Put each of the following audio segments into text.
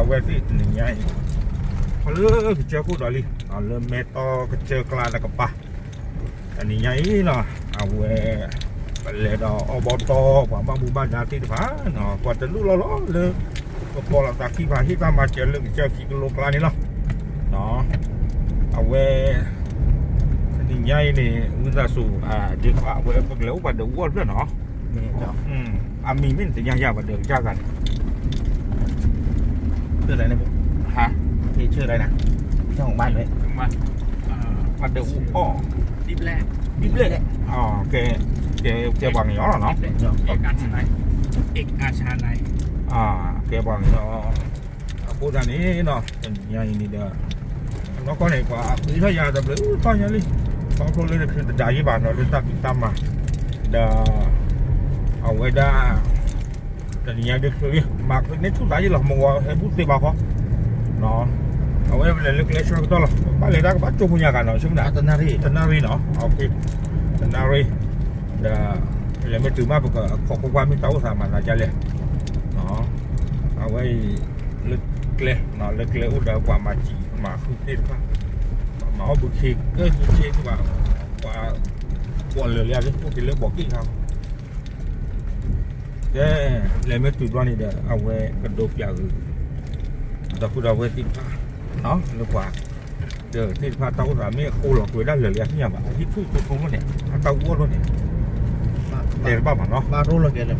ဝဲသ့ၣ်တနံၤညါအံၤ ခီလၢကစၢၢ်ခိၣ်ဒီးလံ လၢမဲၢ်တီကစၢၢ်ကျါတကပၤ တနံၤညါအံၤနီၤ အဝဲ ပလဲၤဒီးအီဘီတီ ပှၤဘၣ်မူဘၣ်ဒါသ့ၣ်တဖၣ် ပှၤတဒူၣ်လီၢ်လီၢ်လၢ ပပိာ်လိာ်သးခံ ပှၤဟ့ၣ်တၢ်မၤစၢၤလၢကစၢၢ်ခံကလိကျါန့ၣ်လီၤ. အဝဲ တနံၤညါအံၤန့ၣ် ဝံသးစူၤ ဒ်ပှၤအဝဲပကလဲၤအိၣ်ပှၤဒီးအူအီၣ်တဖျၢၣ်နီၤ အမံၤမ့ၢ်နသ့ၣ်ညါယၤပှၤဒီးကစၢ်ဂၤန့ၣ် ဆၢဒၣ်န့ၣ် ဟါ ဆၢဒၣ်န့ၣ် ပှၤဒီးအူအီၣ် ဒ်ဘျဲၣ် ကဲ ကဲပှၤကညီလီၤနီၤ ကဲပှၤကညီ အဃိသတးန့ၣ်နီၤ တနံၤညါအံၤန့ၣ်ဒီး နီၢ်ကီၢ်န့ၣ် ပှၤအဃ့ထီၣ်ယၤတဘျုးထီၣ်ညါလံ ခီဖျိလၢတချုးတဒၣ်ယံၤဘၣ်နီၤ လၢတၢ်ဖံးတၢ်မၤ ဒီး အဝဲဒၣ် တနံၤညါဒုးချုးလံ မၤချုးန့ၢ်ဆူၣ်သးယံၤလီၤ မဝီဟဲဘူၣ်သ့ဘၣ်ဃီ အဝဲလဲၤလၢကျဲဆၢကတီၢ်လီၤ ဘၣ်လဲၤတၢ်ကဘၣ်ကၠိဖိညါကနီၤ ဆူၣ်မနုၤ တနၣ်ရံၣ်နီၤ တနၣ်ရံၣ် ဒီး လဲၤမ့ၢ်တုၤမး ပကခိးကွၢ်ကွၢ်မ့ၢ်တၢ်အိၣ်သးမၤသးဒ်လဲၣ် အဝဲအံၤ လၢကျဲ လၢကျဲအိၣ်ဒီးပှၤမၤစံာ်မၤဃုာ်သ့ၣ်တဖၣ် မၤအီၣ်ဘုခ့ကၢၢ်ဆ့ဆ့သ့ၣ်တဖၣ် ပှၤ ပှၤလၢာ်လံ အဝဲအိၣ်က့ၤလၢဘီးက့ၣ်ခါ ကဲ လဲၤမ့ၢ်တုၤဘျီန့ၣ်ဒီး အဝဲကဒိးပျးဂုာ် ဒီပုၢ်ဒီဝဲၢ်သ့ၣ်တဖၣ် လၢပှၤ ဒီးသ့ၣ်တဖၣ်တၢ်အိၣ်သးမ့ၢ်အဃိလီၤကွံာ်ဝဲဒၣ်လၢာ်လံအသ့ၣ်ညါဘၣ် အဟံၣ်ထူၣ်ကၠိဖိလိၣ်န့ၣ် အတၢ်အူအီၣ်လိၣ်န့ၣ် တဲတဘၣ်ဘၣ်နီၤ အန့ၣ်မ့ၢ်ရိၢ်လီၤဝဲ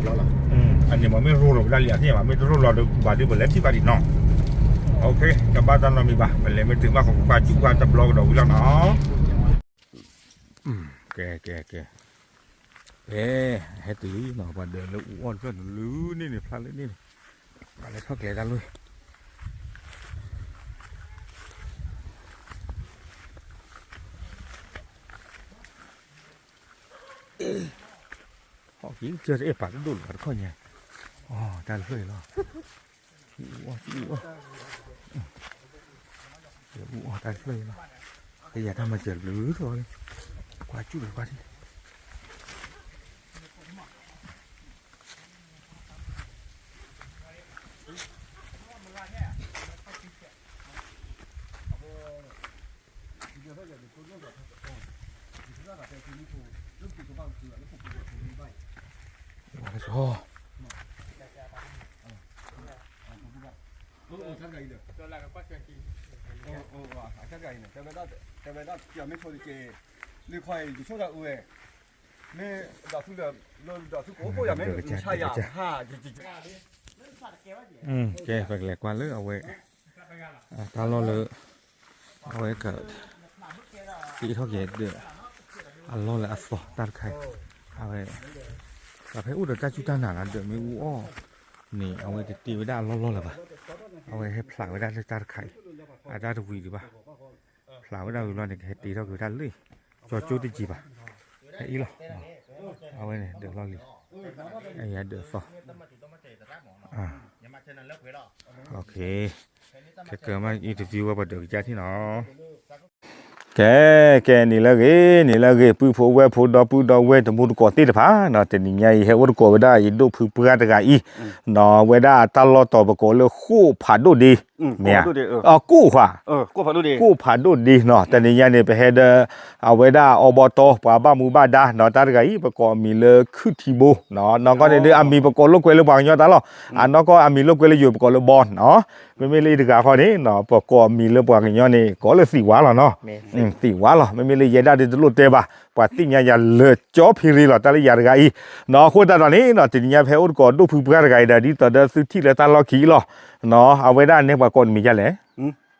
ဒၣ်လံအသ့ၣ်ညါဘၣ် မ့ၢ်တရိၢ်လီၤဒီးဘၣ်ဒ်ပလဲၤထံၣ်ဘၣ်ဒံးနီၤ တဘၣ်တၢ်နီတမံၤဘၣ် ပလဲၤမ့ၢ်တုၤမး ပကကွၢ်စူၣ်ကွၢ်တဘျီကဒီးဝံၤလီၤနီၤ ကဲ ကဲ ကဲ ကဲ ဟဲတုၤလံနီၤ ပှၤဒၢးလၢအူအီၣ်တဖျၢၣ်န့ၣ် လၢန့ၣ်န့ၣ် ဖျါလၢန့ၣ်န့ၣ် ပှၤလဲၤထီၣ်ကျဲတၢ်လီၢ် ဟီၣ်က့ၤကၢၢ်တအဲၣ်ပာ်တဒိၣ်လၢၤဘၣ်တခီညါ အီၣ်တၢ်တဖျၢၣ်အံၤလီၤ အူအီၣ် အူအီၣ် အူအီၣ်တၢ်တဖျၢၣ်အံၤလီၤ ကယၤတၢ်မၤစၢၤဘျုးထီၣ်လံ ကွၢ်စူၣ်လၢကွၢ်ထံ ကဲ ပကလဲၤကွၢ်လၢအဝဲ တၢ်လီၢ်လၢ အဝဲက တ့ထီၣ်က့ၤဒီး အလီၢ်လၢအသီတၢ်တခါအံၤ အဝဲ ပှၤဖဲအိၣ်ဒီးတၢ်စူၢ်တၢ်နာ်လၢဒၢးမ့ၢ်အူအီၣ်န့ၣ် အဝဲတတ့ဝဲဒၣ်အလီၢ်လီၢ်လၢၤဘၣ် အဝဲဟဲဖျးဝဲဒၣ်လၢတၢ်တခါအံၤ အတၢ်တဝံၤဒံးဘၣ် ဖျးဝဲဒၣ်ဝံၤလီၤန့ၣ် ကဟဲတ့ထီၣ်က့ၤဝဲဒၣ်လၢ ကၠီကၠိတက့ၤဘၣ် ဟဲအံၤလီၤ အဝဲန့ၣ်ဒၢးလီၢ်လံၤ အယၤဒၢးအသီ ခဲကမၤ interview ဝဲပှၤဒၢးကစၢ်ထံၣ်နီၤ ကဲ ကဲ နံၤလၢအဂ့ၤ နံၤလၢအဂ့ၤ ပုၢ်ဖိဝဲၢ်ဖိဒီပုၢ်ဒီဝဲၢ်တံၤသကိးသ့ၣ်တဖၣ်နီၤ တနံၤညါအံၤ ဟဲအိၣ်သကိးဝဲဒၣ်ယဒိၣ်ဖုပှၢ်တဂၤအံၤနီၤ ဝဲဒၣ်တၢ်လီၢ်တီၤပကိးလၢဃိာ်ဖးဒိၣ်ဒ့ မ့ၢ်ဧါ ကိၣ်ဃာ် ကိၣ်ဖးဒိၣ်ဒ့နီၤ တနံၤညါန့ၣ် ပဟဲဒီး အဝဲဒၣ်အီဘီတီ ပှၤဘၣ်မူဘၣ်ဒါနီၤ တၢ်တဂၤအံၤ ပကိးအမံၤလၢခုၣ်ထံဘိနီၤ နီၢ်ကီၢ်န့ၣ်ဒုး အမံၤပကိးလိာ်ကွဲလၢပှၤကညီတၢ်လီၢ် အနီၢ်ကီၢ်အမံၤလိာ်ကွဲလၢယိၤ ပကိးလၢဘီနီၤ မ့မ့ၢ်လၢယတဂၤဃီန့ၣ်နီၤ ပကိးအမံၤလၢပှၤကညီန့ၣ် ကိးလၢသံးဝါလီၤနီၤ သံးဝါလီၤ မ့မ့ၢ်လၢယဲဒၣ်ဒုးတလိၣ်တဲဘၣ် ပှၤသ့ၣ်ညါယၤလၢာ်ကၠီဖံရ့လီၤ တၢ်လၢယၤတဂၤအံၤနီၤ အဃိသတးဒီးန့ၣ်နီၤ တနံၤညါဖဲအိၣ်သကိးဒိၣ်ဖုပှၢ်တဂၤအံၤဒီး ဒ်သိးဒီးသုထံၣ်လၢတၢ်လီၢ်ခံလီၤနီၤ အဝဲဒၣ်န့ၣ် ပှၤကိးနမံၤဒ်လဲၣ်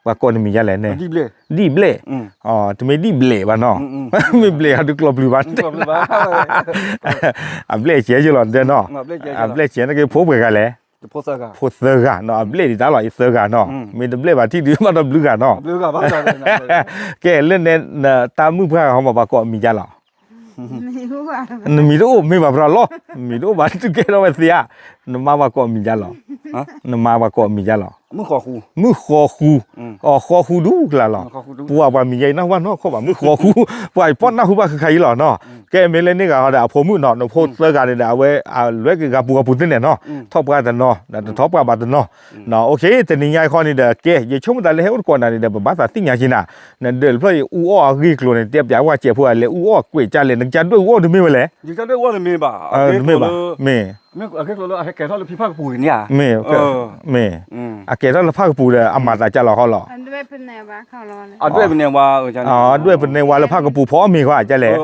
ပှၤကိးနမံၤဒ်လဲၣ်န့ၣ် ဒံၣ်ဘျဲၣ် တမ့ၢ်ဒံၣ်ဘျဲၣ်ဘၣ်နီၤ မ့ၢ်ဘျဲၣ်အဒုးကျိၤပျုၤဘၣ် အဘျဲၣ်စဲယိၤလီၤတဲနီၤ အဘျဲၣ်စဲန့ၣ်က့ ဖိပှဲၤဂၤလဲၣ် ဖိသၢဂၤနီၤ အဘျဲၣ်ဒံးတၢ်လီၤ ယသၢဂၤနီၤ မ့ၢ်တဘျဲၣ်ဘၣ်ထံၣ်ဒုးဘၣ်ဒီးဘျုးဂၤနီၤ ကဲလၢန့ၣ် တၢ်မုၣ်ပှၢ်ဂၤဟီမး ပှၤကိးမံၤဒ်လဲၣ် နမံၤတအိၣ်မ့ၢ်ဘၣ်ပရၢလီၤ မံၤတအိၣ်ဘၣ် တုၤကဲထီၣ်ဝဲသ့ဧါ နမါပှၤကိးမံၤဒ်လဲၣ်, နမါပှၤကိးမံၤဒ်လဲၣ်, မုၢ်ဃီဃူ, အိၣ်ဃီဃူဒူၣ်ကျါလီၤ, ပှၤပှၤမံၤယဲအံၤနၢ်ဟူဘၣ်နီတခီဘၣ် မုၢ်ဃီဃူ, ပှၤအံၤပီၣ်နၢ်ဟူဘၣ်ဃၣ်ဃၣ်အံၤလီၤနီၤ, ကဲမ့ၢ်လၢန့ၣ်ဂၤဟီဒီး အဖိမုၣ်နီၤ နဖိသၢဂၤန့ၣ်ဒီး အဝဲအလွဲၢ်က့ၤဂၤပူၤဂၤပူၤသ့ၣ်န့ၣ်နီၤ, ထီၣ်ပှၢ်တနီၤ ဒီးတထီၣ်ပှၢ်ဘၣ်တနီၤ, အိၣ်ခ့ တနံၤညါအံၤဃီန့ၣ်ဒီး ကဲ ယဆိကမိၣ်သးလၢဟဲအိၣ်တကိးနၤန့ၣ်ဒီး ပဘၣ်သးသ့ၣ်ညါက့ၤနၤ, နဒၢးတဖျၢၣ်အံၤ အူအီၣ်အဂ့ၢ်ကျိၤန့ၣ် တဲပျးဝဲစဲးဖိဧါ လဲၤအူအီၣ်ကွဲးကၢ်လဲၣ် နကစၢ်ဒွဲၣ်အူအီၣ်တမ့ၢ်ဝဲလဲၣ်, မ့ၢ်ဘၣ်, မ့ၢ် အကဲထီၣ်လၢဖးကပူၤန့ၣ်ဧါ, မ့ၢ်, မ့ၢ်, အကဲထီၣ်လၢဖးကပူၤဒီး အမၤသးကၢ်လီၤဃီလီၤ, ဒွဲၣ်ပနဲဝါလၢဖးကပူၤဖီအီၣ်မ့ၤဃီဧါ ကၢ်လဲၣ်,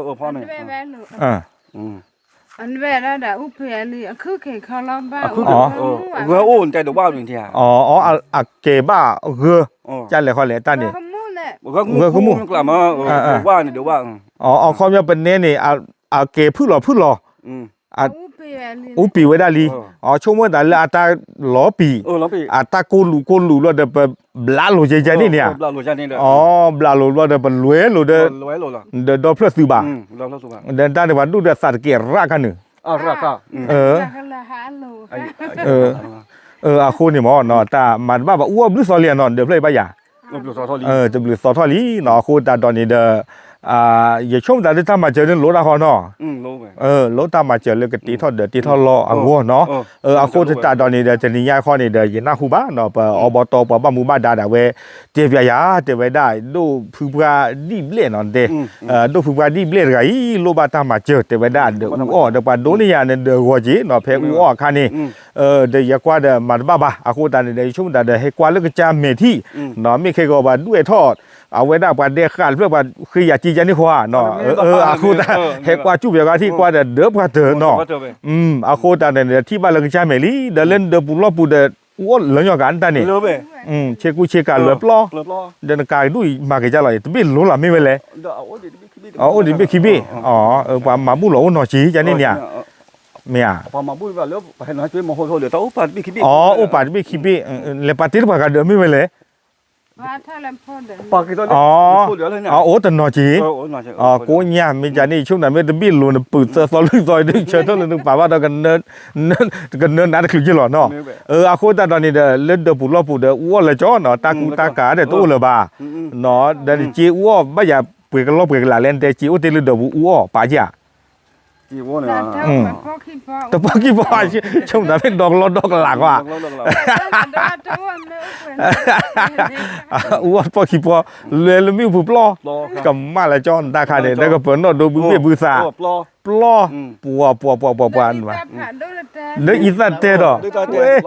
အဝဲဒၣ်ဒီး အူဖံးအလံ အခုၣ်ခဲခီလီၤဘၣ်, ဂၢၢ်အိၣ်န့ၣ်တဲဒဝၣ်န့ၣ်, အကဲဘၣ်ဂၢၢ်, ကၢ်လဲၣ်ဃီလဲၣ်တၢ်န့ၣ်, ဂၢၢ်ကမူၣ်, ဝၣ်န့ၣ်ဒဝၣ်, အခီပညီပနဲန့ၣ် အကဲဖုၣ်လီၤဖုၣ်လီၤ, အူပံးဝဲဒၣ်လံ, ဆိကမိၣ်သးလၢအတၢ်လီၤပံာ်, အတၢ်ကိၢ်လူးကိၢ်လူးဘျီဒီး ပဘျးလိာ်ယဲယဲန့ၣ်န့ၣ်ဧါ, အဘျးလိာ်ဘျီဒီး ပလွဲလိာ်ဒီး ဒီးဒီဖျၢၣ်သုးဘၣ်, ဒီးတၢ်န့ၣ်ပှၤဒိၣ်ဒီးသးတကဲးရၣ်ခါန့ၣ်, အဃိန့ၣ်မ့ၢ်နီၤ တၢ်မၤတဘၣ်ဘၣ် အူအီၣ်ဘျုးသီလံနီၤ ဒၢးဖျၢၣ်အံၤဘၣ်ယၤ, တဘျုးသီထီၣ်လံနီၤ အဃိသတးဒီးန့ၣ်ဒီး ယဆိကမိၣ်သးလၢတၢ်မၤစၢၤန့ၣ်လိၣ်တၢ်ဃီနီၤ, လိၣ်တၢ်မၤစၢၤလၢကတ့ထီၣ်ဒၢးတ့ထီၣ်လီၢ်အဂီၢ်နီၤ, အဃိသတးဒီးန့ၣ်ဒီး တနံၤညါဃီန့ၣ်ဒီး ယနၢ်ဟူဘၣ်နီၤ ပအဘီတီပှၤဘၣ်မူဘၣ်ဒါဒၣ်ဝဲ တဲပျးယၤ တဲဝဲဒၣ် ဒိၣ်ဖုပှၢ်ဒံၣ်ဘျဲၣ်နီၤ တဲ ဒိၣ်ဖုပှၢ်ဒံၣ်ဘျဲၣ်တဂၤအံၤ လိၣ်ဘၣ်တၢ်မၤစၢၤ တဲဝဲဒၣ်ဒီးအူအီၣ် ဒီးပှၤဒိးန့ၢ်ယၤန့ၣ်ဒီးဂီၤက့ၤနီၤ ဖဲအူအီၣ်အခါန့ၣ်, ဒီးယကွၢ်ဒီးမၤတဘၣ်ဘၣ် အဃိသတးန့ၣ်ဒီး ယဆိကမိၣ်သးဒီး ဟဲကွၢ်လၢကစၢ်မဲာ်ထံၣ်, မ့ၢ်ခဲကီးပှၤဒွဲၣ်ထီၣ်, အဝဲဒၣ်ပှၤဒဲးဃာ်တဖျၢၣ်ပှၤဃ့ယၤက့ၤယၤန့ၣ်ဃီဧါ, အဃိသတး ဟဲကွၢ်ကူၣ်ပယီၤဂၤထံၣ်ကွၢ်ဒီးဒၢးပှၤတၢၢ်နီၤ, အဃိသတးန့ၣ်ဒီး ထံၣ်ဘၣ်လၢကစၢ်မဲာ်လံ ဒီးလၢနဒၢးပူၤလီၢ်ပူၤဒီး အူအီၣ်လၢညီဂၤနတၢ်န့ၣ်, ဆ့ကူဆ့ကၤလွဲပျီ, ဒီးနကၤကဒူၣ်အံၤမၤက့ၤကၢ်လီၤ တဘ့ၣ်လိၤလီၤမ့ၢ်ဝဲလဲၣ်, အိၣ်ဒံးဘ့ၣ်ခံဘ့ၣ်, ပှၤမၤဘူၣ်လီၤအိၣ်နီၢ်က့ၤကန့ၣ်န့ၣ်ဧါ, မ့ၢ်ဧါ, အိၣ်ပာ်တဘ့ၣ်ခံဘ့ၣ်, လဲၤပာ်တ့ၢ်တပှၤဂၤဒၢးမ့ၢ်ဝဲလဲၣ်, အိၣ်တနီၢ်က့ၤ, ကိးညါမ့ၢ်ကန့ၣ် ယဆိကမိၣ်မ့ၢ်တဘ့ၣ်လိၤနပုာ်သၢသီလွံၢ်သီဒီး ဆၢထၢၣ်လၢနပာ်ဘၣ်ဒီး ကနၢနါတချုးက့ၤလီၤနီၤ, အဃိသတးဒီးန့ၣ်ဒီး လၢဒၢးပူၤလီၢ်ပူၤဒီး အူအီၣ်လၢကၠီနီၤ တၢ်ကူတၢ်ကၤဒီးတအိၣ်လၢၤဘၣ်, ဒီးနက့ၤအူအီၣ်ဘၣ်ယၤပှဲၤကလီပှဲၤကလးလဲၣ် နတဲက့ၤအိၣ်တ့ၢ်လၢဒၢးပူၤအူအီၣ်ပာ်က့ၤဧါ, တပီၢ်ခံပီၢ်, ဆိကမိၣ်မ့ၢ်ဒီကလီဒီကလးကွၢ် အူအီၣ်တပီၢ်ခံပီၢ်, လဲၤလၢမ့ၣ်အူပူၤပျီ, ကမၣ်လၢကၠီနတၢ်ခါန့ၣ် တၢ်ကပၢၤနီၣ်ဒိဘုဘ့ၣ်ဘုသး, ပျီ, ပှၤပှၤပှၤပှၤပှၤ, ဒီးအံသၣ်တဲဒီး,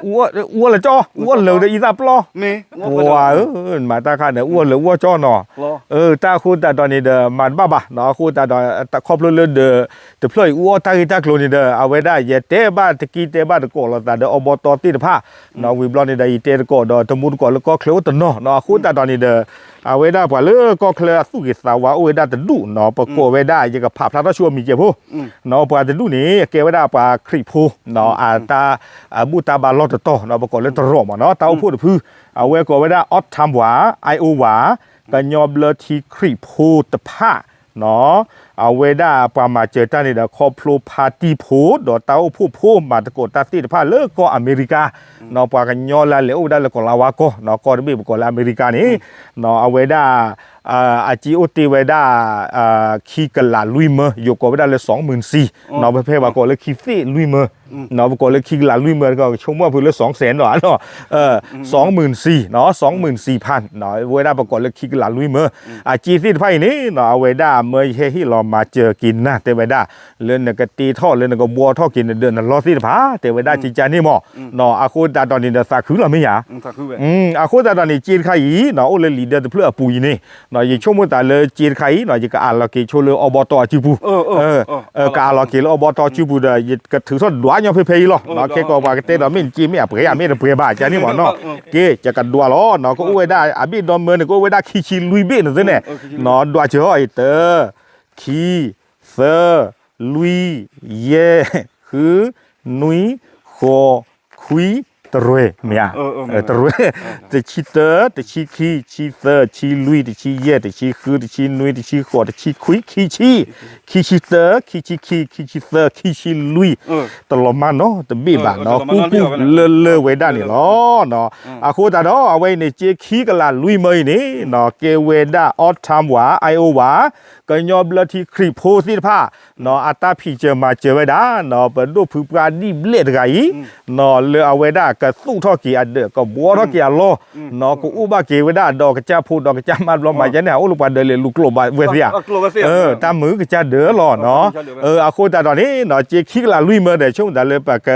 အူအီၣ်လၢကၠီ, အူအီၣ်လၢဒီးအံသၣ်ပျီ, ပှၤဧၢ, မၤတၢ်ခါန့ၣ် အူအီၣ်လၢအူအီၣ်ကၠီနီၤ, တၢ်အဃိသတးဒီးန့ၣ်ဒီး မၤတဘၣ်ဘၣ်နီၤ အဃိသတးဒီး ခီဖျိလၢဒီး တဖျၢၣ်အံၤအူအီၣ်တၢ်ဂ့ၢ်တၢ်ကျိၤန့ၣ်ဒီး အဝဲဒၣ်ယတဲဘၣ်တက့ၢ်တဲဘၣ်တကိးလိာ်သးဒီးအဘီတီသ့ၣ်တဖၣ်, ဝံၤဘျီန့ၣ်ဒီး ယတဲတကိးဒီးတမူတကိးလၢကီၢ်ချၢအိၣ်တနီၤနီၤ အဃိသတးဒီးန့ၣ်ဒီး အဝဲဒၣ်ပှၤလၢကီၢ်ချၢအသူၣ်ဂ့ၤသးဝါအိၣ်ဝဲဒၣ်တဒူၣ်နီၤ ပကိးဝဲဒၣ် ယကဖးဖျါထီၣ်ဆူအမံၤကဲးဖိ နီၤ ပှၤတဒူၣ်န့ၣ် ကဲဝဲဒၣ်ပှၤခရံာ်ဖိနီၤ အတၢ် အဘူၣ်တၢ်ဘါလီၢ်တတီၤနီၤ ပကိးလၢတရီးမးနီၤ တၢ်အိၣ်ဖှိၣ်တဖု အဝဲကိးဝဲဒၣ် Ottawa Iowa ကညီဘျၢထံခရံာ်ဖိတဖၣ်နီၤ အဝဲဒၣ်ပှၤမၤစၢၤတၢ်န့ၣ်ဒီး ခီဖျိဖါတံၢ်ဖိ ဒီးတၢ်အိၣ်ဖှိၣ်ဖိ မၤသကိးတၢ်သ့ၣ်တဖၣ်လၢကီၢ်အမဲရကၤနီၤ ပှၤကညီလၢအလဲၤအိၣ်ဝဲဒၣ်လၢကီၢ်လၤဝါကီၢ်နီၤ ကီၢ်တဘ့ၣ်ပကိးလၢအမဲရကၤန့ၣ်နီၤ အဝဲဒၣ် အစ့အိၣ်တ့ၢ်ဝဲဒၣ် ခံကလးလွံၢ်မၢ ယိၤကိးဝဲဒၣ်လၢ စီမုၢ်နစံ နီၤ ပဖဲပှၤကိးလၢခံသ့ၣ်လွံၢ်မၢ နီၤ ပကိးလၢခံကလးလွံၢ်မၢ ကဆိကမိၣ်ဖုးလၢ စီဆဲးနီၤ စီမုၢ်နစံ နီၤ စီမုၢ်နစံဖၣ် နီၤ ဝဲဒၣ်ပကိးလၢခံကလးလွံၢ်မၢ အစ့သ့ၣ်တဖၣ်အံၤန့ၣ်နီၤ အဝဲဒၣ်မၢယဟဲဟ့ၣ်လီၤမၤစၢၤက့ၤနၤ တဲဝဲဒၣ် လၢနကတ့ထီၣ်လၢနကဘှီထီၣ်က့ၤနဒၢးနလီၢ်သ့ၣ်တဖၣ် တဲဝဲဒၣ်ကကန့ၣ်မး နီၤ အဃိသတးဒီးန့ၣ်ဒီးသးခုလီၤမ့ၢ်ယၤ အဃိသတးဒီးန့ၣ် စ့တခါအံၤနီၤ အိၣ်လၢလံာ်ဒၢတဖျၢၣ်အပူၤအံၤန့ၣ် နီၤ ယဆိကမိၣ်သးလၢစ့တခါအံၤနီၤ ယကအးလီၤက့ၤဆိလၢအဘီတီအစုပူၤ ကအးလီၤက့ၤလၢအဘီတီစုပူၤဒီး ယကထုးထီၣ်ဒွးညီဖဲဖဲအံၤလီၤ ခဲကိးပှၤကတဲဒီးမ့ၢ်နစ့မ့ၢ်အပှဲၤဧါ မ့ၢ်တပှဲၤဘၣ် ကန့ၣ်မးနီၤ က့ ယကဒွးလီၤနီၤ ကအိၣ်ဝဲဒၣ်အဘ့ၣ်ဒီမၢန့ၣ် ကအိၣ်ဝဲဒၣ်ခံဆံလွံၢ်ဘ့ၣ်န့ၣ်သ့ၣ်န့ၣ် နီၤ ဒွးစၢၤဟီၣ်အံၤ တၢ ခံ သၢ လွံၢ် ယဲၢ် ဃု နွံ ဃိး ခွံ တရၢၢ် မ့ၢ်ဧါ, တရၢၢ်, တဆံတၢ, တဆံခံ, ဆံသၢ, ဆံလွံၢ်, တဆံယဲၢ်, တဆံဃု, တဆံနွံ, တဆံဃိး, တဆံခွံ, ခံဆံ, ခံဆံတၢ, ခံဆံခံ, ခံဆံသၢ, ခံဆံလွံၢ်, တလီၤမၢ်နီတဘ့ၣ်ဘၣ်နီၤ, ကူကူလၢလၢဝဲဒၣ်န့ၣ်လီၤ. အဃိသတးဒီး အဝဲအံၤန့ၣ် စ့ခံကလးလွံၢ်မၢအံၤန့ၣ် ကဲဝဲဒၣ် Ottawa Iowa ကညီဘျၢထံခရံာ်ဖိသ့ၣ်တဖၣ် အတၢ်ဖံးစၢၤမၤစၢၤဝဲဒၣ် ပဒိၣ်ဖုပှၢ်ဒံၣ်ဘျဲၣ်တဂၤအံၤ လၢအဝဲဒၣ်ကသူၣ်ထီၣ်က့ၤအဒၢး ကဘှီထီၣ်က့ၤအလီၢ် ကအိၣ်ဘၣ်က့ၤဝဲဒၣ်ဒီးကစၢ်ဖိဒီးကစၢ်မါတဘျီမး ယဲန့ၣ် အအိၣ်လၢပှၤဒၢးလဲာ်လူၤကျိာ်ဘၣ်ဝဲသ့ဧါ, တၢ်မုာ်ကစၢ်ဒၢးလီၤနီၤ. အဃိသတးဒီးန့ၣ် စ့ခံကလးလွံၢ်မၢဒီး ဆိကမိၣ်သးလၢပက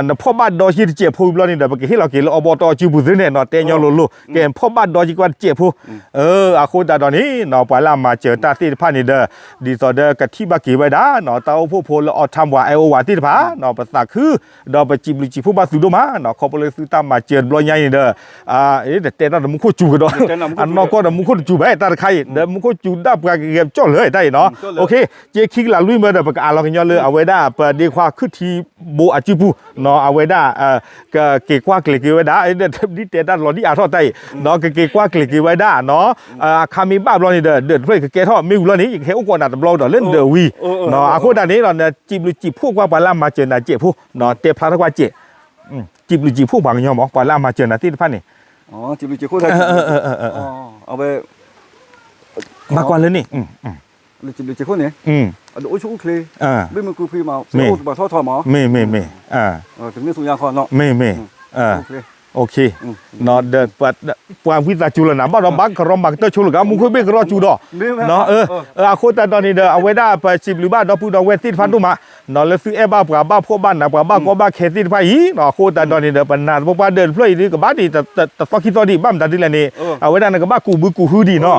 နဖီၣ်ဘၣ်ဒီးက့ၤတစဲးဖိဘျီန့ၣ်ဒီး ပကဟ့ၣ်လီၤက့ၤလၢအဘီတီအစုပူၤသုန့ၣ်နီၤ, တဲညီလိၤလိၤ, ကဲ နဖီၣ်ဘၣ်ဒီးက့ၤကွၢ်တစဲးဖိ အဃိသတးဒီးန့ၣ်နီၤ ပှၤလၢအမၤစၢၤတၢ်သ့ၣ်တဖၣ်န့ၣ်ဒီး ဒ်သိးဒီးကထံၣ်ဘၣ်က့ၤဝဲဒၣ်နီၤ တၢ်အိၣ်ဖှိၣ်ဖိလၢ Ottawa Iowa သ့ၣ်တဖၣ်နီၤ ပသးခု ဒီးပစံးဘျုးစံးဖှိၣ်ဘၣ်သုဒိၣ်မးနီၤ ခီဖျိလၢသုတၢ်မၤစၢၤတဘျီညါန့ၣ်ဒီး တဲတၢ်ဒီးမူခိၣ်စူၤကဒီး အနီၢ်ကီၢ်ဒီးမူခိၣ်တစူၤဘၣ်တၢ်တခါအံၤ ဒီးမူခိၣ်စူၤဒၣ်ပှၤကဂဲၤကၠီၣ်လၢတၢ်အံၤနီၤ. စ့ခံကလးလွံၢ်မၢဒီး ပကအးလီၤကညီလၢအဝဲဒၣ် ပဒ့ခွါခုၣ်ထံဘိအစုပူၤနီၤ အဝဲဒၣ် ကက့ၤကွၢ်ကျဲၤက့ၤဝဲဒၣ် ဒ်တဲတၢ်လီၤဒံၣ်အါထီၣ်တၢ်အံၤ ဒီးကက့ၤကွၢ်ကျဲၤက့ၤဝဲဒၣ်နီၤ အခါမ့ၢ်ဘၣ်ဘျီန့ၣ်ဒီး ဒၢးတဖျၢၣ်အံၤကကဲထီၣ်မ့ၣ်အူလီၤန့ၣ် ယကဟဲအိၣ်ကိးနၤတဘျီဒီးလၢဒၢးဝံၤ အဃိသတးန့ၣ်ဒီး စံးဘျုးစံးဖှိၣ်ကွၢ်ပှၤလၢအမၤစၢၤနၤစဲးဖိ တဲဖျါထီၣ်ကွၢ်စဲး စံးဘျုးစံးဖှိၣ်ပှၤကညီမး ပှၤလၢအမၤစၢၤနၤသ့ၣ်တဖၣ်န့ၣ် အဝဲ ဘၣ်ကွၢ်လၢန့ၣ် မ့ၢ် မ့ၢ် မ့ၢ် ဒီးပှၤဝံသးစူၤလီၤနၤ ဘၣ်ဒီးဘၣ်ကရီမၤကတၢၢ်ဆိလီၤဂာ် မူခိၣ်ဘ့ၣ်ကရီစူၤဒီး အဃိသတးဒီးန့ၣ်ဒီး အဝဲဒၣ်ပစံးဘျုးဘၣ်ဒီပုၢ်ဒီဝဲၢ်သ့ၣ်တဖၣ်ဒိၣ်မး လၢသုအဲၣ်ဘၣ်ပှၤဘၣ်ဖှီၣ်ဘၣ်နး ပှၤဘၣ်ကီဘၣ်ခဲသ့ၣ်တဖၣ်အံၤ အဃိသတးဒီးန့ၣ်ဒီး ပနာ်သပှၢ်ပှၢ်ဒၢးတဖျၢၣ်အံၤဒ် ကဘၣ်ဒံးတသီခံသီဒံး ဘၣ်မတၤဒ်လဲၣ်န့ၣ် အဝဲဒၣ်နကဘၣ်ကူးဘုကူးဟုဒံးနီၤ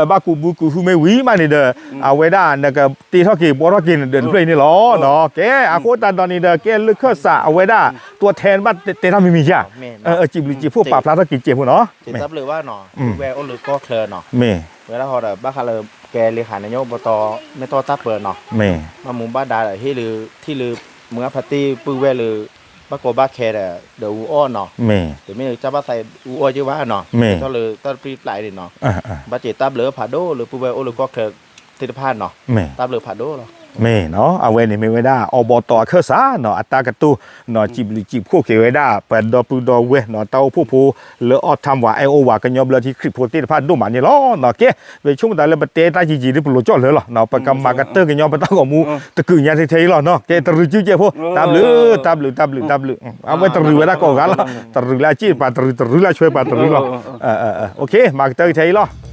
ဘၣ်ကူးဘုကူးဟုမ့ၢ်ဝံၤမးန့ၣ်ဒီး အဝဲဒၣ်နကတ့ထီၣ်က့ၤဘှီထီၣ်က့ၤနဒၢးတဖျၢၣ်အံၤန့ၣ်လီၤ. ကဲ အဃိသတးဒီးန့ၣ်ဒီး ကဲလၢခၢၣ်စးအဝဲဒၣ် တိတဲဘၣ်တဲတၢ်မံၤမံၤယါ စံးဘျုးစံးဖှိၣ်ပာ်ဖျါထီၣ်က့ၤစဲးဖိနီၤ မ့ၢ် တၢ်ဘျုးဘၣ်နီၤ ပုၢ်ဝဲၢ်အိၣ်လၢကီၢ်ချၢနီၤ မ့ၢ် ဝဲဒၣ်ဟီဒီး ဘၣ်ဃးလၢ ကဲလံဟးန့ၣ် ညိၣ်ဘတီ မ့ၢ်တီၢ်တၢ်ပၢနီၤ မ့ၢ် ဘၣ်မူဘၣ်ဒါဒီး ဟ့ၣ်လၢ ထံၣ်လၢ မုၢ်အဖါတံၢ်ပုၢ်ဝဲၢ်လၢ ဘၣ်ကီဘၣ်ခဲဒီး ဒီးအူအီၣ်နီၤ မ့ၢ် တမ့ၢ်လၢတၢ်ဘၣ်သးအူအီၣ်က့ဘၣ်နီၤ မ့ၢ် ထီၣ်လၢတၢ်တပျံၤပျါအံၤန့ၣ်နီၤ ဘၣ်စဲးတၢ်ဘျုးဖးဒိၣ်လၢပုၢ်ဝဲၢ်အိၣ်လၢကီၢ်ချၢသ့ၣ်တဖၣ်နီၤ မ့ၢ် တၢ်ဘျုးဖးဒိၣ်လီၤ မ့ၢ်နီၤ အဝဲန့ၣ်မ့ၢ်ဝဲဒၣ် အိၣ်ဘီတီအခၢၣ်စးနီၤ အတၢ်ကတိၤနီၤ စံးဘျုးစံးဖှိၣ်က့ၤဝဲဒၣ် ပဒီပုၢ်ဒီဝဲၢ်နီၤ တၢ်အိၣ်ဖှိၣ်ဖိလၢ Ottawa Iowa ကညီဘျၢထံခရံာ်ဖိသ့ၣ်တဖၣ်ဒိၣ်မးန့ၣ်လီၤ. ကဲ ပဆိကမိၣ်သးလၢပတဲတၢ်ယံာ်ယံာ်ဒ်ပလိၤကၠီၣ်လၢာ်လီၤ ပကမၤကတၢၢ်ကညီပတၢ်ဂီၤမူ တကုးညါထဲထဲအံၤလီၤနီၤ ကဲ တရံးစုကဲးဖိ တၢ်ဘျုး တၢ်ဘျုး တၢ်ဘျုး တၢ်ဘျုး အဝဲတရံးဝဲဒၣ်ကိးဂၤလီၤ တရံးလၢအစ့ၣ်ပာ်တရံး တရံးလၢအဆွဲပာ်တရံးလီၤ မၤကတၢၢ်ကထဲအံၤလီၤ